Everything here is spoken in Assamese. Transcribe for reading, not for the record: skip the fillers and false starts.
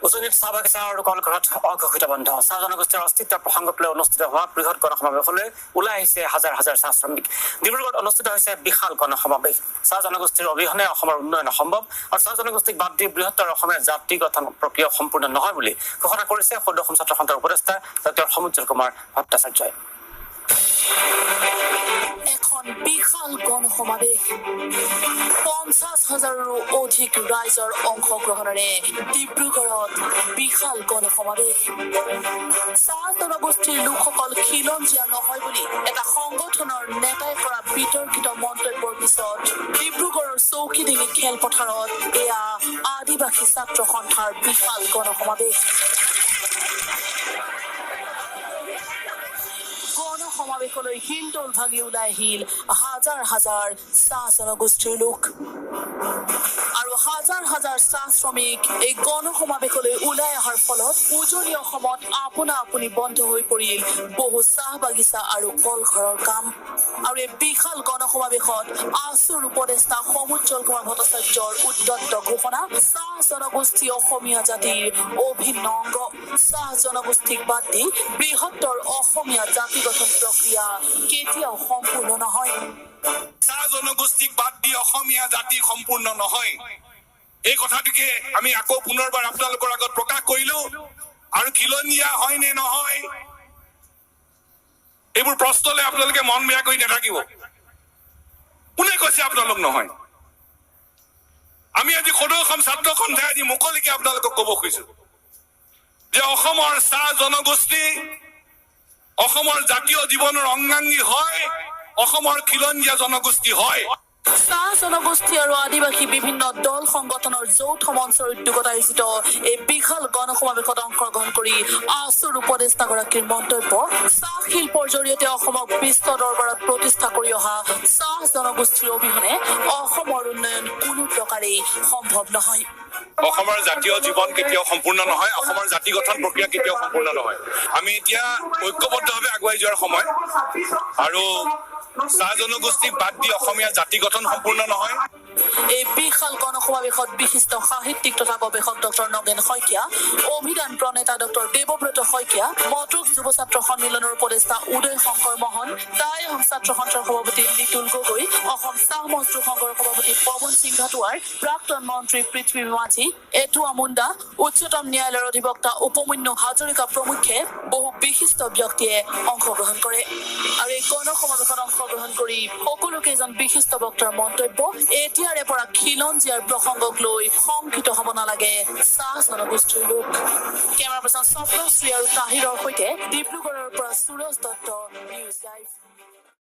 উজনিত চাহ বাগিচা আৰু কলঘৰত অঘোষিত বন্ধ। চাহ জনগোষ্ঠীৰ অস্তিত্বৰ প্ৰসংগক লৈ অনুষ্ঠিত হোৱা বৃহৎ গণসমাৱেশলৈ ওলাই আহিছে হাজাৰ হাজাৰ চাহ শ্ৰমিক। ডিব্ৰুগড়ত অনুষ্ঠিত হৈছে বিশাল গণসমাৱেশ। চাহ জনগোষ্ঠীৰ অবিহনে অসমৰ উন্নয়ন অসম্ভৱ আৰু চাহ জনগোষ্ঠীক বাদ দি বৃহত্তৰ অসমীয়া জাতি গঠন প্ৰক্ৰিয়া সম্পূৰ্ণ নহয় বুলি ঘোষণা কৰিছে সদৌ অসম ছাত্ৰ সন্থাৰ উপদেষ্টা ডক্টৰ সমুজ্জ্বল কুমাৰ ভট্টাচাৰ্যই। এখন বিশাল গণসমাৱেশ। 50 হাজাৰৰো অধিক ৰাইজৰ অংশগ্ৰহণেৰে ডিব্ৰুগড়ত বিশাল গণসমাৱেশ। চাহ জনগোষ্ঠীৰ লোকসকল খিলঞ্জীয়া নহয় বুলি এটা সংগঠনৰ নেতাই কৰা বিতৰ্কিত মন্তব্যৰ পিছত ডিব্ৰুগড়ৰ চৌকিডিঙি খেলপথাৰত এয়া আদিবাসী ছাত্ৰ সন্থাৰ বিশাল গণসমাৱেশ। গণসমাৱেশলৈ হিলদল ভাঙি ওলাই আহিল হাজাৰ হাজাৰ চাহ জনগোষ্ঠীৰ লোক। আৰু হাজাৰ হাজাৰ চাহ শ্ৰমিক এই গণসমাৱেশলৈ ওলাই অহাৰ ফলত উজনি অসমত আপোনা আপুনি বন্ধ হৈ পৰিল বহু চাহ বাগিচা আৰু কলঘৰৰ কাম। আৰু এই বিশাল গণসমাৱেশত আছুৰ উপদেষ্টা সমুজ্জ্বল কুমাৰ ভট্টাচাৰ্যৰ উদ্যত্ত ঘোষণা, চাহ জনগোষ্ঠী অসমীয়া জাতিৰ অভিন্ন অংগ। চাহ জনগোষ্ঠীক বাদ দি বৃহত্তৰ অসমীয়া জাতি গঠন প্ৰক্ৰিয়া কেতিয়াও সম্পূৰ্ণ নহয়। চাহ জনগোষ্ঠীক বাদ দি অসমীয়া জাতি সম্পূৰ্ণ নহয়, এই কথাটোকে আমি আকৌ পুনৰবাৰ আপোনালোকৰ আগত প্ৰকাশ কৰিলো। আৰু খিলঞ্জীয়া হয় নে নহয়, এইবোৰ প্ৰশ্নলৈ আপোনালোকে মন বেয়া কৰি নাথাকিব। কোনে কৈছে আপোনালোক নহয়? আমি আজি সদৌ অসম ছাত্ৰ সন্থাই আজি মুকলিকে আপোনালোকক ক'ব খুজিছো যে অসমৰ চাহ জনগোষ্ঠী অসমৰ জাতীয় জীৱনৰ অংগাংগী হয়, অসমৰ খিলঞ্জীয়া জনগোষ্ঠী হয়। চাহ জনগোষ্ঠী আৰু আদিবাসী বিভিন্ন দল সংগঠনৰ যৌথ মঞ্চৰ উদ্যোগত আয়োজিত এই বিশাল গণসমাৱেশত অংশগ্ৰহণ কৰি আছুৰ উপদেষ্টাগৰাকীৰ মন্তব্য, চাহ শিল্পৰ জৰিয়তে অসমক বিশ্ব দৰবাৰত প্ৰতিষ্ঠা কৰি অহা চাহ জনগোষ্ঠীৰ অবিহনে অসমৰ উন্নয়ন কোনো প্ৰকাৰেই সম্ভৱ নহয়। অসমৰ জাতীয় জীৱন কেতিয়াও সম্পূৰ্ণ নহয়, অসমৰ জাতি গঠন প্ৰক্ৰিয়া কেতিয়াও সম্পূৰ্ণ নহয়। আমি এতিয়া ঐক্যবদ্ধভাৱে আগুৱাই যোৱাৰ সময় আৰু চাহ জনগোষ্ঠীক বাদ দি অসমীয়া জাতি গঠন সম্পূৰ্ণ নহয়। এই বিশাল গণসমাৱেশত বিশিষ্ট সাহিত্যিক তথা গৱেষক ডক্টৰ নগেন শইকীয়া, অভিধান প্ৰণেতা ডক্টৰ দেৱব্ৰত শইকীয়া, মটক যুৱ ছাত্ৰ সন্মিলনৰ উপদেষ্টা উদয় শংকৰ মহন, টাই আহোম ছাত্ৰ সন্থাৰ সভাপতি নিতুল গগৈ, অসম চাহ মজদুৰ সংঘৰ সভাপতি পৱন সিং ঘাটোৱাৰ, প্ৰাক্তন মন্ত্ৰী পৃথ্বী মাঝি, এটুৱা মুণ্ডা, উচ্চতম ন্যায়ালয়ৰ অধিবক্তা উপমন্যু হাজৰিকা প্ৰমুখ্যে বহু বিশিষ্ট ব্যক্তিয়ে অংশগ্ৰহণ কৰে। আৰু এই গণসমাৱেশত অংশগ্ৰহণ কৰি সকলো কেইজন বিশিষ্ট বক্তাৰ মন্তব্য, এতিয়াৰে পৰা খিলঞ্জীয়াৰ প্ৰসংগক লৈ শংকিত হ'ব নালাগে চাহ জনগোষ্ঠীৰ লোক। কেমেৰা পাৰ্চন স্বপ্নশ্ৰী আৰু তাহিৰৰ সৈতে ডিব্ৰুগড়ৰ পৰা সুৰজ দত্ত, নিউজ লাইভ।